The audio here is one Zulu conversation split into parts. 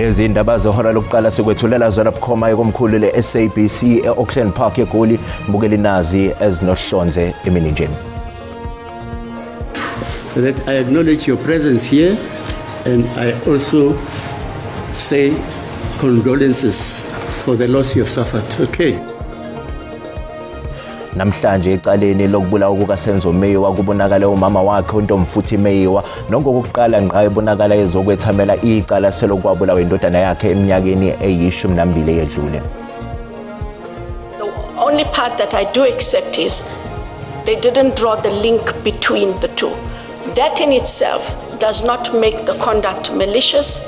Lezi indaba zehora lokuqala sikwethulela zona bukhoma ekomkhulu le-SABC e-Auckland Park eGoli. Mbukeli, nazi ezinohlonze emininjeni. That I acknowledge your presence here, and I also say condolences for the loss you have suffered. Okay. Namhlanje ecaleni lokubulawa kukaSenzo Meyiwa kubonakala umama wakhe uNtomfuthi Meyiwa nongokuqala ngqa ebonakala ezokwethamela icala selokwabulawa indodana yakhe eminyakeni eyi-12 eyedlule. The only part that I do accept is they didn't draw the link between the two. That in itself does not make the conduct malicious.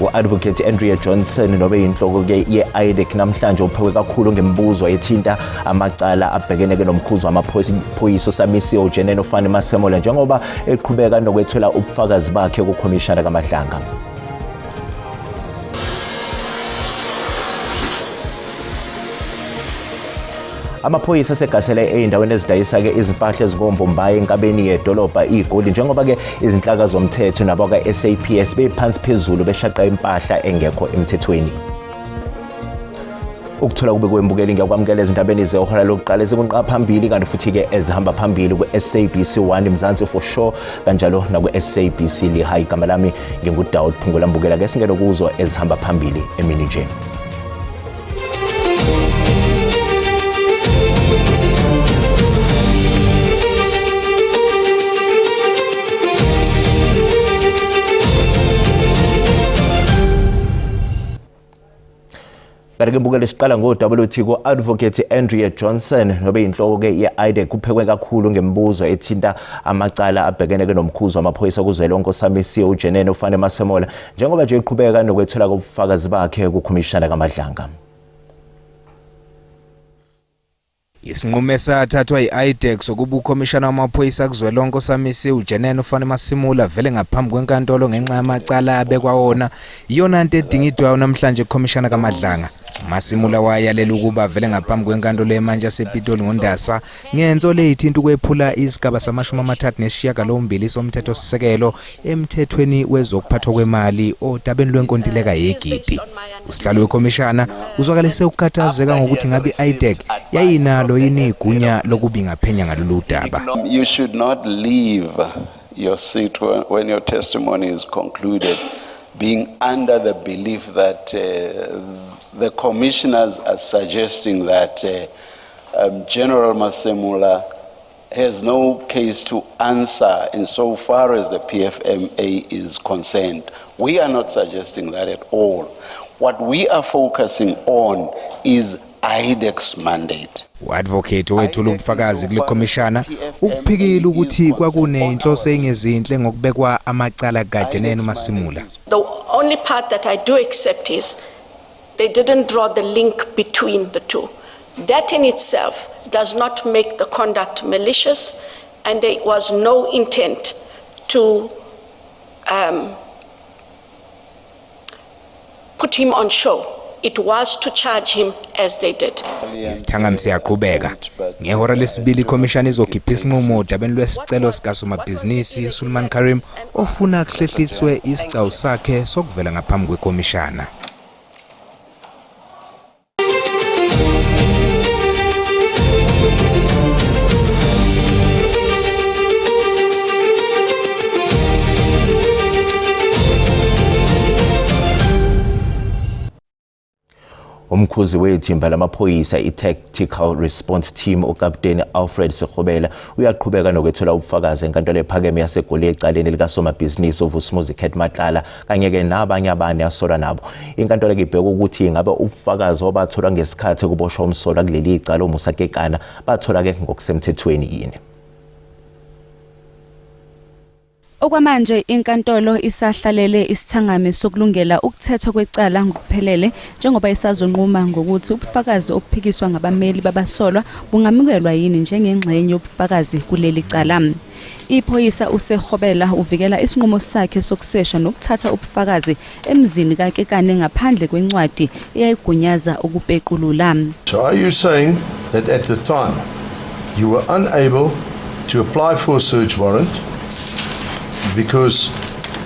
U-Advocate Andrea Johnson nobe yinhloko-ke ye-IDAC namhlanje uphekwe kakhulu ngemibuzo ethinta amacala abhekene-ke nomkhuzi wamaphoyisa osamisiwe uJenene uFani Masemola njengoba eqhubeka nokwethula ubufakazi bakhe kukhomishana kaMadlanga. Amaphoyisa asegasele ey'ndaweni ezidayisa-ke izimpahla ezingombombayi enkabeni yedolobha iGoli njengoba-ke izinhlaka zomthetho nabakwa-SAPS bephansi phezulu beshaqa impahla engekho emthethweni. Ukuthola kube kwembukeli, ngiyakwamukela ezindabeni zehora lokuqala ezikunqa phambili kanti futhi-ke ezihamba phambili ku-SABC 1 Mzansi for sure, kanjalo naku-SABC Lehae. Igama lami nginguDawud Phungula. Mbukela ke singene kuzo ezihamba phambili emini nje. Kanti-ke mbukeli, siqala ngodaba oluthi ku-Advocate Andrea Johnson nobe yinhloko-ke ye-IDAC kuphekwe kakhulu ngemibuzo ethinta amacala abhekene-ke nomkhuzi wamaphoyisa kuzwelonke osamisiwe uJenene uFane Masemola njengoba nje eqhubeka nokwethula kobufakazi bakhe kukhomishana kaMadlanga. Isinqumo esathathwa yi-IDAC sokuba ukhomishana wamaphoyisa kuzwelonke osamisiwe uJenene uFane Masimula vele ngaphambi kwenkantolo ngenxa yamacala abekwa wona iyona nto edingidwayo namhlanje kukhomishana kaMadlanga. Masimula wayalela ukuba vele ngaphambi kwenkantolo yemantshi yasePitoli ngoNdasa ngensolo eyithinta ukwephula isigaba sama-38 soMthethosisekelo emthethweni wezokuphathwa kwemali odabeni lwenkontileka yegidi. Usihlalo wekhomishana uzwakalise ukukhathazeka ngokuthi ngabe i-IDAC yayinalo yini igunya lokuba ingaphenya ngalolu daba. You should not leave your seat when your testimony is concluded being under the belief that the commissioners are suggesting that General Masemula has no case to answer insofar as the PFMA is concerned. We are not suggesting that at all. What we are focusing on is IDAC's mandate. U-advocate owethula ubufakazi kule khomishana ukuphikile ukuthi kwakunenhloso engezinhle ngokubekwa amacala kaJenene Masimula. The only part that I do accept is they didn't draw the link between the two. That in itself does not make the conduct malicious, and there was no intent to put him on show. It was to charge him as they did. Isithangami siyaqhubeka. Ngehora lesibili ikhomishana izokhipha isinqumo odabeni lwesicelo sikasomabhizinisi Sulman Karim ofuna kuhlehliswe isigcawu sakhe sokuvela ngaphambi kwekhomishana. Umkhuzi wethimba lamaphoyisa i-Tactical Response Team uKapteni Alfred Sekgobela uyaqhubeka nokwethula ubufakazi enkantolo ephakeme yaseGoli ecaleni likasomabhizinisi uVusimuzi Cat Matlala kanye-ke nabanye abane asolwa nabo. Inkantolo-ke ibheka ukuthi ngabe ubufakazi obatholwa ngesikhathi kuboshwa umsolwa kuleli icala uMusa Kekana bathola-ke ngokusemthethweni yini. Okwamanje inkantolo isahlalele isithangami sokulungela ukuthethwa kwecala ngokuphelele njengoba isazonquma ngokuthi ubufakazi obuphikiswa ngabameli babasolwa bungamukelwa yini njengengxenye yobufakazi kuleli cala. Iphoyisa uSekgobela uvikela isinqumo sakhe sokusesha nokuthatha ubufakazi emzini kaKekane ngaphandle kwencwadi eyayigunyaza ukupequlula. So are you saying that at the time you were unable to apply for a search warrant because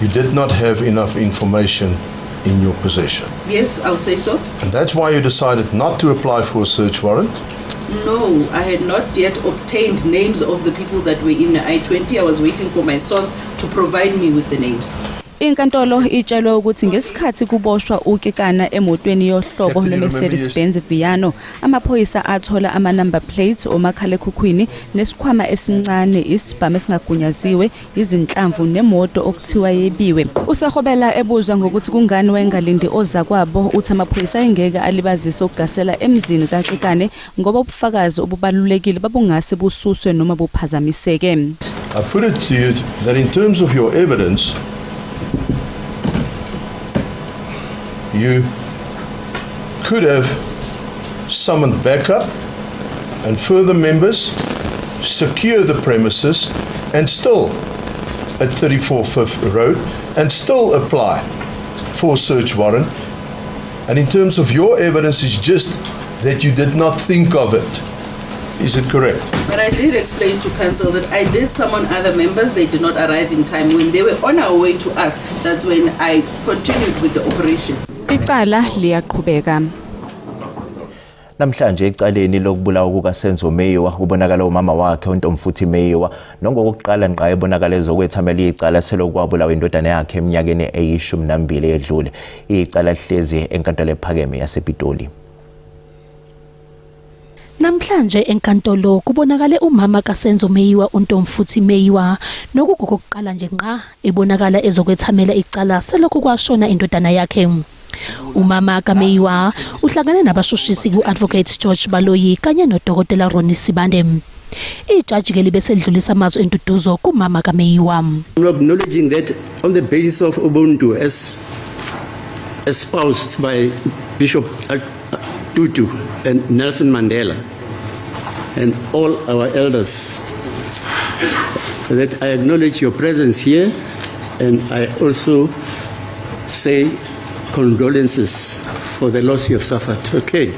You did not have enough information in your possession. Yes, I would say so. And that's why you decided not to apply for a search warrant. No, I had not yet obtained names of the people that were in the I-20. I was waiting for my source to provide me with the names. Inkantolo itshelwe ukuthi ngesikhathi kuboshwa uKekana emotweni yohlobo Captain, you remember lweMercedes-Benz Viano, amaphoyisa athola ama-number plates omakhalekhukhwini nesikhwama esincane, isibhamu esingagunyaziwe, izinhlamvu nemoto okuthiwa yebiwe. USekgobela ebuzwa ngokuthi kungani wayengalindi ozakwabo, uthi amaphoyisa ayengeke alibazise ukugasela emzini kaKekana ngoba ubufakazi obubalulekile babungase bususwe noma buphazamiseke. I put it to you that in terms of your evidence, you could have summoned backup and further members, secure the premises, and still at 34 Fifth Road, and still apply for a search warrant. And in terms of your evidence, it's just that you did not think of it. Is it correct? But I did explain to counsel that I did summon other members. They did not arrive in time. When they were on our way to us, that's when I continued with the operation. Icala liyaqhubeka. Namhlanje ecaleni lokubulawa kukaSenzo Meyiwa kubonakala umama wakhe uNtomfuthi Meyiwa nongokuqala ngqa ebonakala ezokwethamela icala selokhu kwabulawa indodana yakhe eminyakeni eyi-12 edlule. Icala lihlezi enkantolo ephakeme yasePitoli. Namhlanje enkantolo kubonakale umama kaSenzo Meyiwa, uNtomfuthi Meyiwa, nokugokokuqala nje ngqa ebonakala ezokwethamela icala selokhu kwashona indodana yakhe. Umama kaMeyiwa uhlangane nabashushisi ku-Advocate George Baloyi kanye noDokotela Ronnie Sibande. Ijaji ke libe sedlulisa amazwi enduduzo kumama kaMeyiwa. I'm acknowledging that on the basis of Ubuntu as espoused by Bishop Tutu and Nelson Mandela and all our elders, that I acknowledge your presence here and I also say condolences for the loss you have suffered. Okay.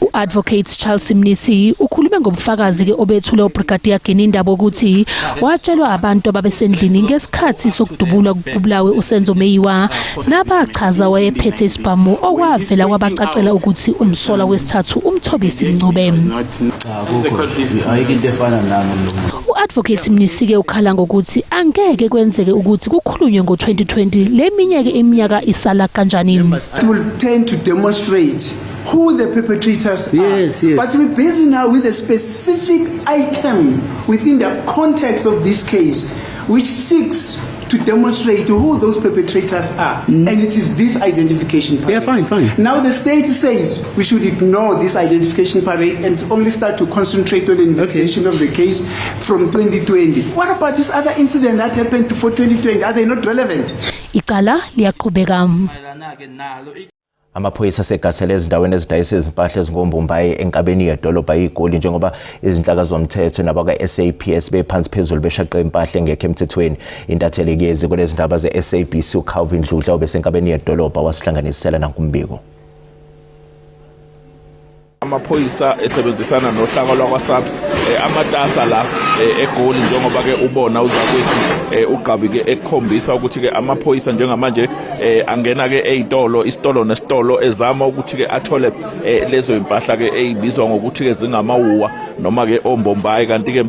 U-Advocate Charles Mnisi ukhulume ngobufakazi ke obethulwe uBrigadier Gininda bokuthi watshelwa abantu ababesendlini ngesikhathi sokudubulwa kubulawe uSenzo Meyiwa nabachaza wayephethe isibhamu okwavela kwabacacela ukuthi umsola wesithathu uMthobisi Mncube. Ayikho into efana nami lo. U-Advocate Mnisi ke ukhala ngokuthi angeke kwenzeke ukuthi kukhulunywe ngo-2020 leminyeke iminyaka isala kanjani. It will tend to demonstrate who the perpetrators are. But we're busy now with a specific item within the context of this case, which seeks to demonstrate who those perpetrators are. And it is this identification parade. Yeah, fine, fine. Now the state says we should ignore this identification parade and only start to concentrate on the investigation of the case from 2020. What about this other incident that happened before 2020? Are they not relevant? Icala liyaqhubeka. Amaphoyisa asegasele ezindaweni ezidayisa izimpahla ezingombombayi enkabeni yedolobha iGoli njengoba izinhlaka zomthetho nabakwa-SAPS bephansi phezulu beshaqe impahla engekho emthethweni. Intatheli yeziko lezindaba ze-SABC uCalvin Dludla obesenkabeni yedolobha wasihlanganisela nankumbiko. Amaphoyisa esebenzisana nohlaka lwakwa-SAPS amatasa la eGoli njengoba ke ubona uzakwethu uGqabi ke ekukhombisa ukuthi ke amaphoyisa njengamanje angena ke ey'tolo isitolo nesitolo ezama ukuthi ke athole lezo impahla ke ey'bizwa ngokuthi ke zingamawuwa noma ke ombombayi kanti ke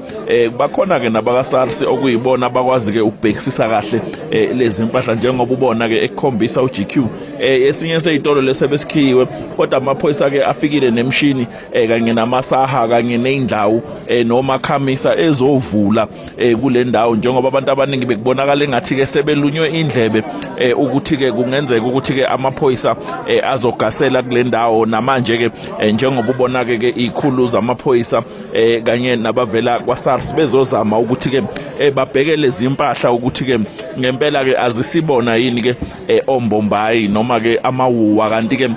bakhona ke nabaka-SARS okuyibona abakwazi ke ukubhekisisa kahle lezi impahla njengoba ubona ke ekukhombisa u-GQ esinye sey'tolo lesebesikhiwe kodwa amaphoyisa ke afikile nemishini kanye namasaha kanye ney'ndlawu nomakhamisa ezovula kule ndawo njengoba abantu abaningi bekubonakala engathi ke sebelunywe indlebe ukuthi ke kungenzeka ukuthi ke amaphoyisa azogasela kule ndawo namanje ke njengoba ubona ke ke ikhulu zamaphoyisa kanye nabavela kwa-SARS bezozama ukuthi ke babheke lezi impahla ukuthi ke ngempela ke azisibona yini ke ombombayi noma noma ke amawuwa. Kanti ke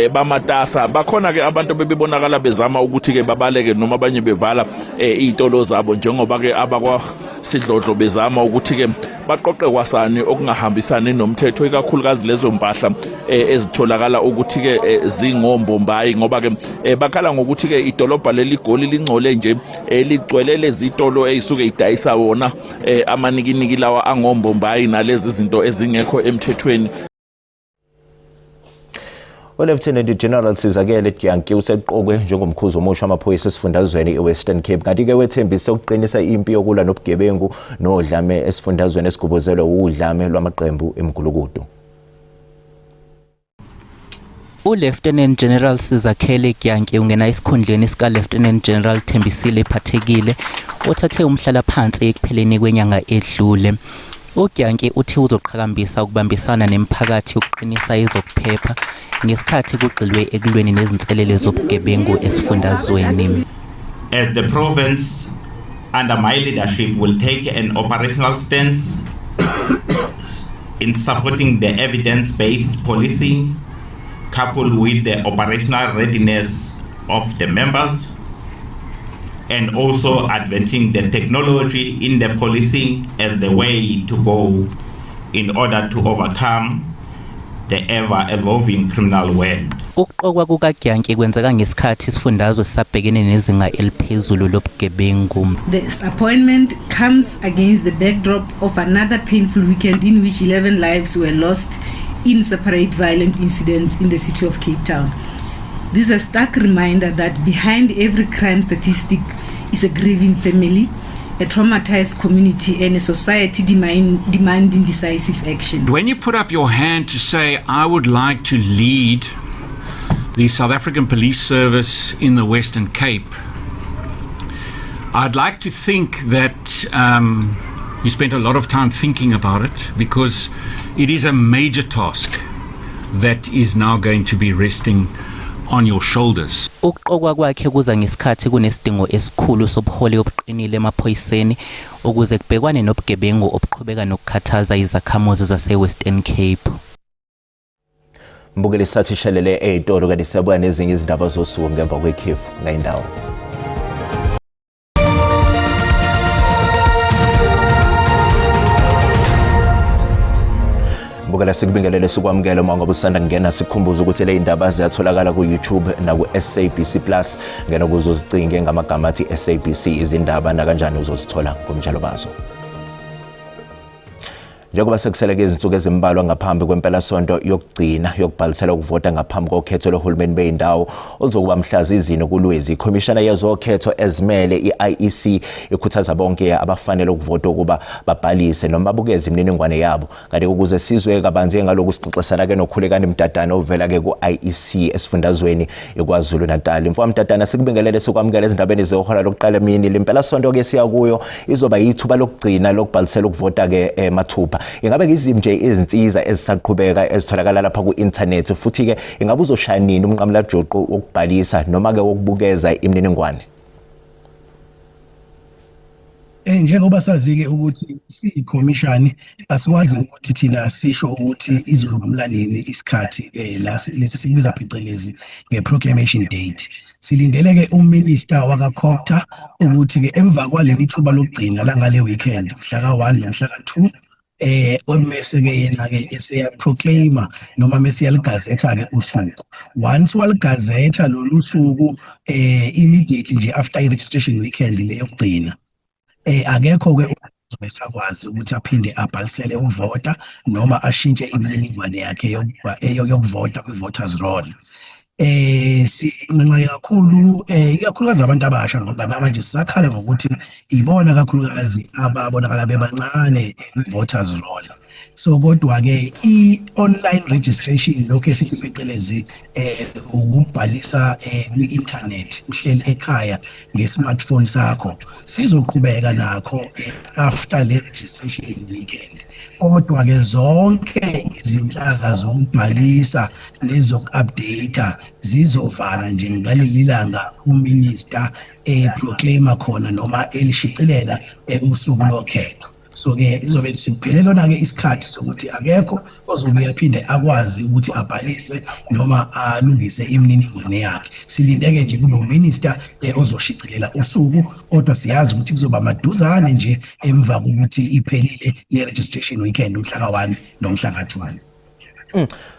bamatasa bakhona ke abantu bebebonakala bezama ukuthi ke babaleke noma abanye bevala izitolo zabo, njengoba ke abakwa sidlodlo bezama ukuthi ke baqoqe kwasani okungahambisani nomthetho, ikakhulukazi lezo mpahla ezitholakala ukuthi ke zingombombayi, ngoba ke bakhala ngokuthi ke idolobha leli Goli lingcole nje, ligcwele lezitolo ezisuke idayisa wona amanikiniki lawa angombombayi nalezi zinto ezingekho emthethweni. ULieutenant General Sizakele Dyantyi useqokwe njengomkhuzi omusha wamaphoyisa esifundazweni iWestern Cape. Kanti-ke wethembise ukuqinisa impi yokulwa nobugebengu nodlame esifundazweni esigubuzelwe udlame lwamaqembu emgulukudu. ULieutenant General Sizakele Dyantyi ungena esikhundleni sika Lieutenant General Thembisile Phathekile othathe umhlalaphansi ekupheleni kwenyanga edlule. UDyantyi uthi uzoqhakambisa ukubambisana nemiphakathi ukuqinisa ezokuphepha ngesikhathi kugxilwe ekulweni nezinselele zobugebengu esifundazweni. As the province under my leadership will take an operational stance in supporting the evidence-based policing coupled with the operational readiness of the members and also advancing the technology in the policing as the way to go in order to overcome the ever-evolving criminal world. Ukuqokwa kukaDyantyi kwenzeka ngesikhathi isifundazwe sisabhekene nezinga eliphezulu lobugebengu. This appointment comes against the backdrop of another painful weekend in which 11 lives were lost in separate violent incidents in the city of Cape Town. This is a stark reminder that behind every crime statistic is a grieving family, a traumatized community, and a society demanding decisive action. When you put up your hand to say, "I would like to lead the South African Police Service in the Western Cape," I'd like to think that you spent a lot of time thinking about it, because it is a major task that is now going to be resting on your shoulders. Ukuqokwa kwakhe kuza ngesikhathi kunesidingo esikhulu sobuholi obuqinile emaphoyiseni ukuze kubhekwane nobugebengu obuqhubeka nokukhathaza izakhamuzi zase-Western Cape. Mbukeli, sathi shelele ey'tolo, kanti siyabuya nezinye izindaba zosuku ngemva kwekhefu ngayindawo. Bukela, sikubingelele, sikwamukele uma ngabe usanda kungena. Sikukhumbuza ukuthi le indaba ziyatholakala ku-YouTube naku-SABC Plus. Ngena kuzo uzicinge ngamagama athi SABC Izindaba, nakanjani uzozithola ngomjalo bazo. Njengoba sekuseleke izinsuku ezimbalwa ngaphambi kwempelasonto yokugcina yokubhalisela ukuvota ngaphambi kokhetho lohulumeni beyindawo oluzokuba mhla zizine kuLwezi, ikhomishana yezokhetho ezimele i-IEC ikhuthaza bonke abafanele ukuvota ukuba babhalise noma babukeze imininingwane yabo. Kanti ukuze sizwe kabanzi ngalokhu, sixoxisana-ke noKhulekani Mtatana ovela-ke ku-IEC esifundazweni iKwaZulu Natal. Mfowethu Mtatana, sikubingelele, sikwamukele ezindabeni zehora lokuqala emini. Lempelasonto-ke siya kuyo izoba yithuba lokugcina lokubhalisela ukuvota-ke mathupha. Ingabe ngiziphi nje izinsiza ezisaqhubeka ezitholakala lapha ku-inthanethi, futhi-ke ingabe uzoshaya nini umnqamulajuqu wokubhalisa noma-ke wokubukeza imininingwane? Njengoba sazi-ke ukuthi siyikhomishani, asikwazi ukuthi thina sisho ukuthi izonqamula nini isikhathi la lesi sikubiza phecelezi nge-proclamation date. Silindele-ke uminister waka-COGTA ukuthi-ke emva kwaleli thuba lokugcina langale weekend, mhla ka-1 nomhla ka-2, mese-ke yena-ke eseya-proclaima noma mese yaligazetha-ke usuku. Once waligazetha lolu suku, immediately nje after i-registration weekend le yokugcina, akekho-ke uzobe esakwazi ukuthi aphinde abhalisele ukuvota noma ashintshe imininingwane yakhe yokuvota kwi-voters roll. Sinxenxa kakhulu, ikakhulukazi abantu abasha, ngoba namanje sisakhala ngokuthi ibona kakhulukazi ababonakala bebancane kwi-voters roll. So kodwa-ke i-online registration, lokhu esithi phecelezi ukubhalisa kwi-internet uhleli ekhaya nge-smartphone sakho, sizoqhubeka nakho after le registration weekend. Kodwa-ke zonke izinhlaka zokubhalisa nezoku-update zizovala nje ngaleli langa uminister eproclaima khona noma elishicilela usuku lokhetho. So ke izobe sekuphele lona ke isikhathi sokuthi akekho ozobe aphinde akwazi ukuthi abhalise noma alungise imininingwane yakhe. Silindeke nje kube uminister ozoshicilela usuku, kodwa siyazi ukuthi kuzoba maduzane nje emva kokuthi iphelile le registration weekend, umhla ka-1 nomhla ka-2.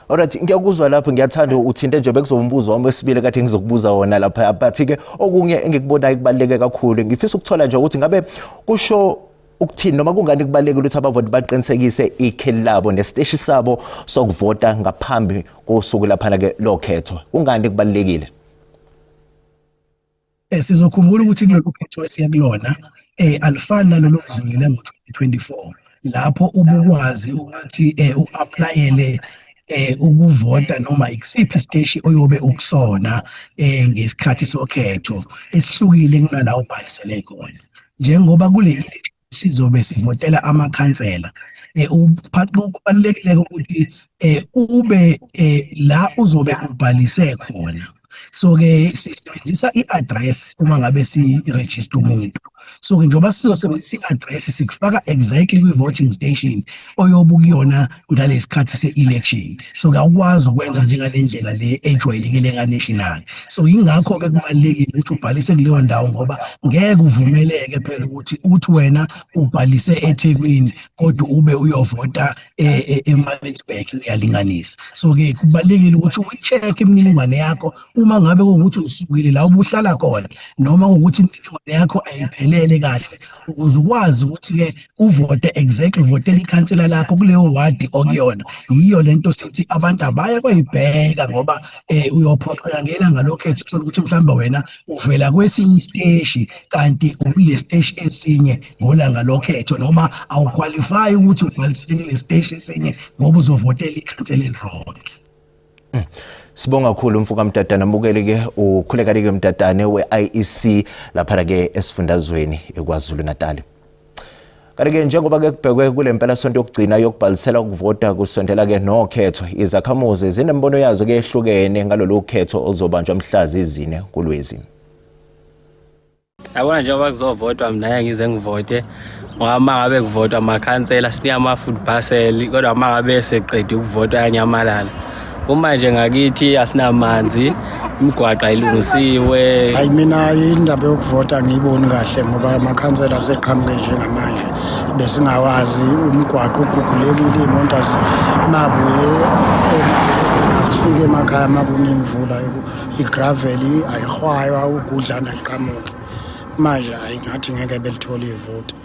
Alright, ngiyakuzwa lapho, ngiyathanda uthinte nje bekuzoba umbuzo wami wesibili kade ngizokubuza wona lapha, but ke okunye engikubonayo kubaluleke kakhulu, ngifisa ukuthola nje ukuthi ngabe kusho ukuthini noma kungani kubalulekile ukuthi abavoti baqinisekise ikheli labo nesiteshi sabo sokuvota ngaphambi kosuku laphana ke lokhetho. Kungani kubalulekile? Sizokhumbula ukuthi kulolu khetho esiya kulona alifani nalolu dlulile ngo-2024, lapho ubukwazi ukuthi u-applyele ukuvota noma ikusiphi isiteshi oyobe ukusona ngesikhathi sokhetho, esihlukile kunala ubhalisele khona. Njengoba kule sizobe sivotela amakhansela, kubalulekile ukuthi ube la uzobe ubhalise khona. So ke sisebenzisa i-address uma ngabe si-register umuntu. So ke njengoba sizosebenzisa i-address, sikufaka exactly kwi-voting station oyobe ukuyona ngalesikhathi se-election. So ke awukwazi ukwenza njengale ndlela le ejwayelekile ka-national. So yingakho-ke kubalulekile ukuthi ubhalise kuleyo ndawo, ngoba ngeke uvumeleke phela ukuthi uthi wena ubhalise eThekwini kodwa ube uyovota eMaritzburg, ngiyalinganisa. So-ke kubalulekile ukuthi uyi-check imininingwane yakho uma ngabe kuwukuthi usukile la ubuhlala khona, noma kuwukuthi imininingwane yakho ayiphelele kahle, ukuze ukwazi ukuthi-ke uvote exactly, uvotele ikhansela lakho kuleyo wadi okuyona. Yiyo lento sithi abantu abaye koyibheka, ngoba uyophoxeka ngelanga lokhetho, uthola ukuthi mhlawumbe wena uvela kwesinye isiteshi kanti ukule siteshi esinye ngolanga lokhetho, noma awuqualify ukuthi ubhalisele kule siteshi esinye ngoba uzovotela ikhansela eli-wrong. Sibonga kakhulu mfoka Mtatane. Amukele ke uKhulekani ke Mtatane we-IEC lapha ke esifundazweni eKwaZulu Natal. Kanti ke njengoba ke kubhekwe kule mpelasonto yokugcina yokubhalisela ukuvota, kusondela ke nokhetho, izakhamuzi zinembono yazo ke ehlukene ngalolu khetho oluzobanjwa mhla zi-4 kuLwezi. Yabona, njengoba kuzovotwa, mina ngeke ngize ngivote, ngoba uma ngabe kuvotwa amakhansela sinika ama-food parcel, kodwa uma ngabe seqede ukuvotwa ayanyamalala. Uma nje ngakithi asinamanzi, imigwaqo ayilungisiwe. Hayi, mina indaba yokuvota ngiyiboni kahle, ngoba amakhansela aseqhamuke njengamanje besingawazi. Umgwaqo ugugulekile, iy'moto mabuye asifike emakhaya makuna imvula, igravel ayihwaywa, ugudlana liqhamuke. Manje hayi, ngathi ngeke belithole ivoti,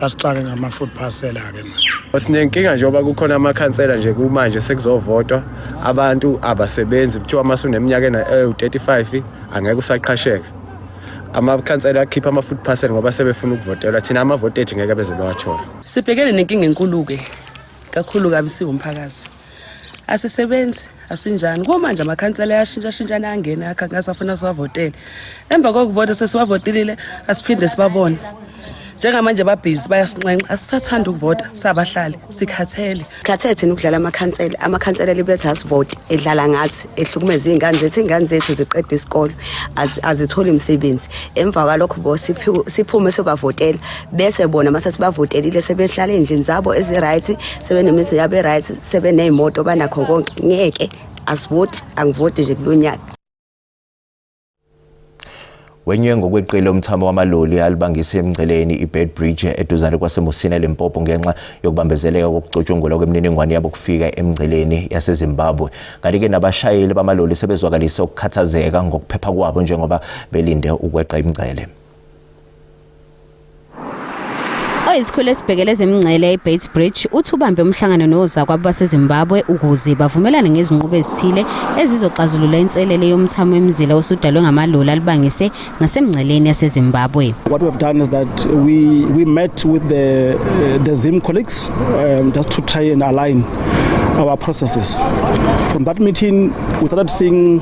basixake ngama-food parcel-ke manje. Sinenkinga njengoba kukhona amakhansela nje kumanje sekuzovotwa, abantu abasebenzi. Kuthiwa uma usuneminyaka ewu-35 angeke usaqhasheka. Amakhansela akhipha ama-food parcel ngoba sebefuna ukuvotelwa. Thina amavoti ethu ngeke beze bewathola. Sibhekene nenkinga enkulu-ke kakhulu kabi siwumphakathi. Asisebenzi, asinjani. Kumanje amakhansela ayashintshashintshana, angena akhankasa, afuna siwavotele. Emva kokuvota sesiwavotelile, asiphinde sibabone. Njengamanje babhizi bayasinxenxa, asisathanda ukuvota sabahlali, sikhathele. Khathele thina ukudlala amakhansela. Amakhansela libethi asivote, edlala ngathi, ehlukumeza iy'ngane zethu. Iy'ngane zethu ziqeda isikolo, azitholi imisebenzi. Emva kwalokho bo siphume siyobavotela, bese bona mase sibavotelile sebehlala ey'ndlini zabo ezi-right, sebenemizi yabo e-right, sebeney'moto, banakho konke. Ngeke, asivoti, angivoti nje kulo nyaka. Wenyuke ngokweqile umthamo wamaloli alibangise emngceleni iBeitbridge eduzane kwaseMusina, Limpopo, ngenxa yokubambezeleka kokucutshungulwa kwemininingwane yabo kufika emngceleni yaseZimbabwe. Kanti-ke nabashayeli bamaloli sebezwakalise ukukhathazeka ngokuphepha kwabo njengoba belinde ukweqa imingcele. Oyisikhulu esibhekele ezemingcele eBeitbridge uthi ubambe umhlangano nozakwabo baseZimbabwe ukuze bavumelane ngezinqubo ezithile ezizoxazulula inselele yomthamo wemizila osudalwe ngamaloli alibangise ngasemngceleni yaseZimbabwe. What we've done is that we met with the Zim colleagues just to try and align our processes. From that meeting, we started seeing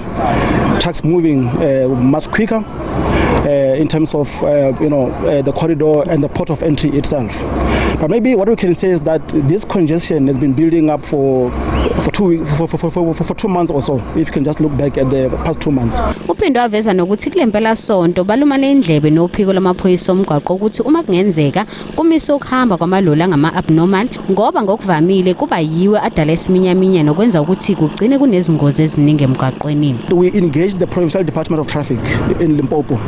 trucks moving much quicker. in terms of the corridor and the port of entry itself. But maybe what we can say is that this congestion has been building up for 2 weeks, for 2 months or so, if you can just look back at the past 2 months. Uphinde waveza nokuthi kule mpelasonto balumane indlebe nophiko lwamaphoyisa omgwaqo ukuthi uma kungenzeka kumiswe ukuhamba kwamaloli angama-abnormal ngoba ngokuvamile kuba yiwo adala isiminyaminya nokwenza ukuthi kugcine kunezingozi eziningi emgwaqweni. We engaged the Provincial Department of Traffic in Limpopo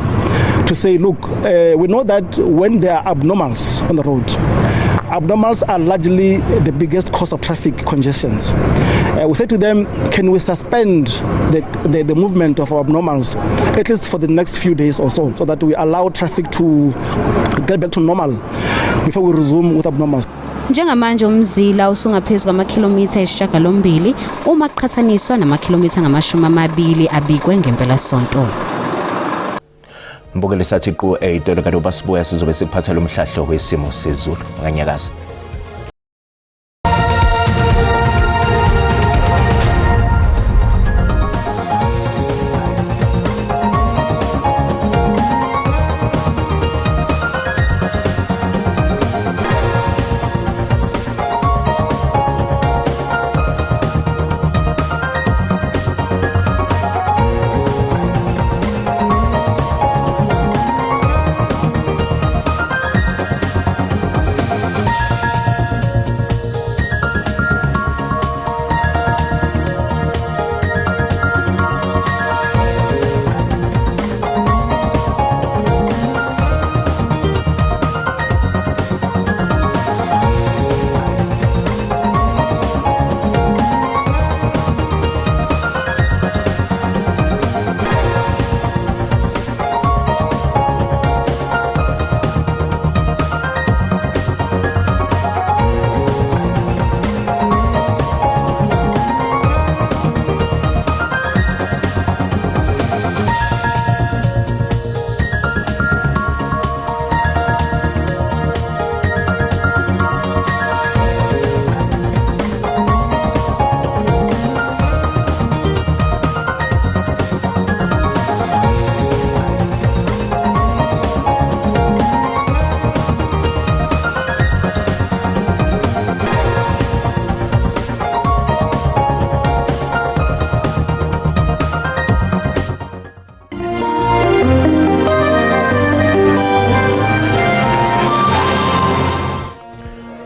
to say, look, we know that when there are abnormals on the road, abnormals are largely the biggest cause of traffic congestions. We said to them, can we suspend the movement of our abnormals at least for the next few days or so, so that we allow traffic to get back to normal before we resume with abnormals. Njengamanje umzila usungaphezu kwamakhilomitha ayisishiyagalombili uma kuqhathaniswa namakhilomitha angamashumi amabili abikwe ngempelasonto. Mbukeli sathi qu eyitolo kanti ubasibuya sizobe sikuphathela umhlahlo wesimo sezulu. Nganyakaza.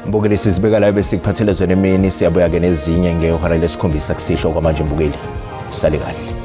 Mbukeli, sizibeka la besikuphathele zona emini. Siyabuya ke nezinye ngehora lesikhombisa kusihlwa. Kwamanje mbukeli, usale kahle.